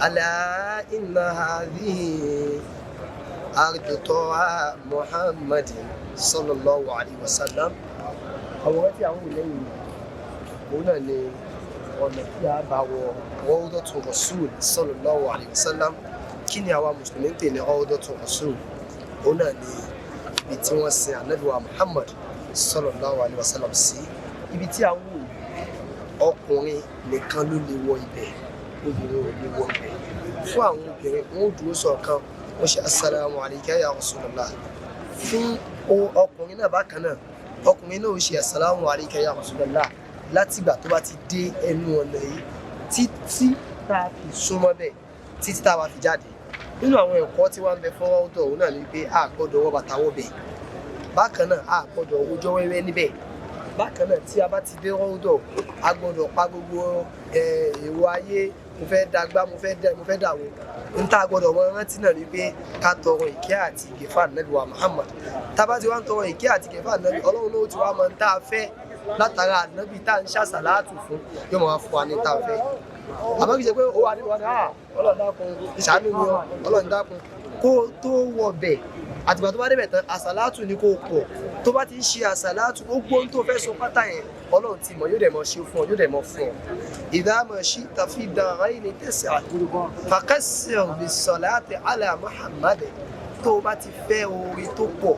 Ala inna hadhihi ardu Taha Muhammadin sallallahu alayhi wa sallam. Àwòrán tí a ń wò lẹ́yìn òun náà ni ọ̀nà tí a bá wọ Rawdatu Rasul sallallahu alayhi wa sallam. Kí ni àwa mùsùlùmí ń pè ní Rawdatu Rasul? Òun náà ni ibi tí wọ́n sin Ànábì wa Muhammad sallallahu alayhi wa sallam sí. Ibi tí a ń wò yìí, ọkùnrin nìkan ló lè wọ ibẹ̀, obìnrin ò lè wọ ibẹ̀. Fún àwọn obìnrin, wọn ò dúró sọ̀kan, wọ́n ṣe assalamu alayka ya Rasulullah. Fún ọkùnrin náà bákan náà, ọkùnrin náà ó ṣe assalamu alayka ya Rasulullah látìgbà tó bá ti dé ẹnu ọ̀nà yìí títí tá a fi súnmọ́ bẹ́ẹ̀, títí tá a bá fi jáde. Nínú àwọn ẹ̀kọ́ tí wọ́n ń bẹ fún ọ́dọ̀ òun náà ni pé a gbọ́dọ̀ wọ bàtà wọbẹ̀. Bákan náà, a gbọ́dọ̀ wọjọ́ wẹ́wẹ́ níbẹ̀. Bákan náà, tí a bá ti dé ọ́dọ̀, a gbọ́dọ̀ pa gbogbo èrò ayé, mo fẹ́ dàgbà, mo fẹ́ dàwó. N tá a gbọ́dọ̀ mọ rántí náà ni pé ká tọrọ ìkẹ́ àti ìgẹ̀ fún Ànábì wa Muhammad. Tá a bá ti wá ń tọrọ ìkẹ́ àti ìgẹ̀ fún Ànábì, Ọlọ́run ló ti wá mọ n tá a fẹ́ látara Ànábì tá a ń ṣàṣàlátù fún, yóò máa fún wa ní tá a fẹ́. Àmọ́ kì í ṣe pé ó wà ní wọn ní Ọlọ́run dákun, ìṣàánú mi o, Ọlọ́run dákun. Kó tó wọ bẹ̀, àtìgbà tó bá débẹ̀ tán, àṣàlátù ni kò pọ̀. Tó bá ti ń ṣe àṣàlátù, gbogbo ohun tó fẹ́ sọ pátá yẹn, Ọlọ́run ti mọ̀, yóò dẹ̀ mọ̀ ṣe fún ọ, yóò dẹ̀ mọ̀ fún ọ. Idha ma shi'ta fi darayni tas'ad fakassir bis-salati ala Muhammad. Tó o bá ti fẹ́ oore tó pọ̀,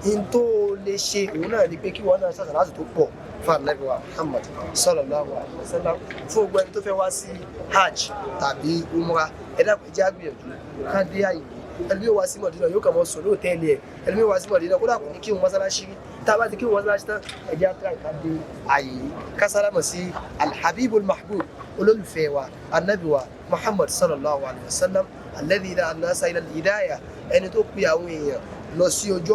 in tó o lè ṣe òun náà ni pé kí wọ́n náà ṣàṣàlátù tó pọ̀ fún Ànábì wa Muhammad sallallahu alaihi wasallam. Fún gbogbo ẹni tó fẹ́ wá sí hajj tàbí umrah, ẹ dákun, ẹ jẹ́ á gbìyànjú ká dé àyè yìí. Ẹlòmíì wá sí Mọ̀dínà, yóò kàn mọ́ sùn lóòtẹ́ẹ̀lì ẹ̀. Ẹlòmíì wá sí Mọ̀dínà, kódà kò ní kí wọn mọ́sálásí rí. Tá a bá ti kí wọn mọ́sálásí tán, ẹ jẹ́ á try ká dé àyè yìí, ká sálámà sí alhabibul mahbub, olólùfẹ́ wa, anabi wa Muhammad sallallahu alayhi wa sallam, alladhi da'a an-nasa ila al-hidayah, ẹni tó pe àwọn èèyàn lọ sí ojú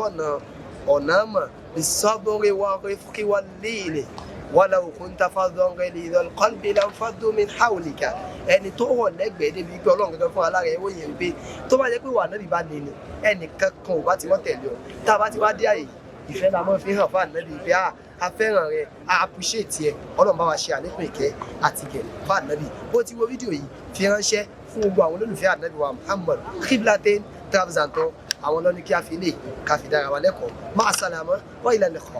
ọ̀nà àmà, bis-sabri wa-rifqi wal-lini walau kunta faddan ghalidhal qalbi lanfaddu min hawlika. Ẹni tó wọ̀ lẹ́gbẹ̀ẹ́ débi pé Ọlọ́run gangan fún alára ẹ̀wọ̀ yẹn pé tó bá jẹ́ pé wà nábì bá lè ní, ẹnìkan kan ò bá ti wọ́n tẹ̀lé ọ. Tá a bá ti wá dé àyè, ìfẹ́ la máa fi hàn fún ànábì pé a fẹ́ràn rẹ, a appreciate ẹ. Ọlọ́run bá wa ṣe àlékún ìkẹ́ àti ìgẹ̀ fún ànábì. Bó ti wo fídíò yìí, fi ránṣẹ́ fún gbogbo àwọn olólùfẹ́ ànábì wa Muhammad. Qiblatain Travels and Tour, àwọn lọ́ní kí a fi lè ká fi dára wa lẹ́kọ̀ọ́. Máa sàlámọ́ wọ́n ilẹ̀ nìkan.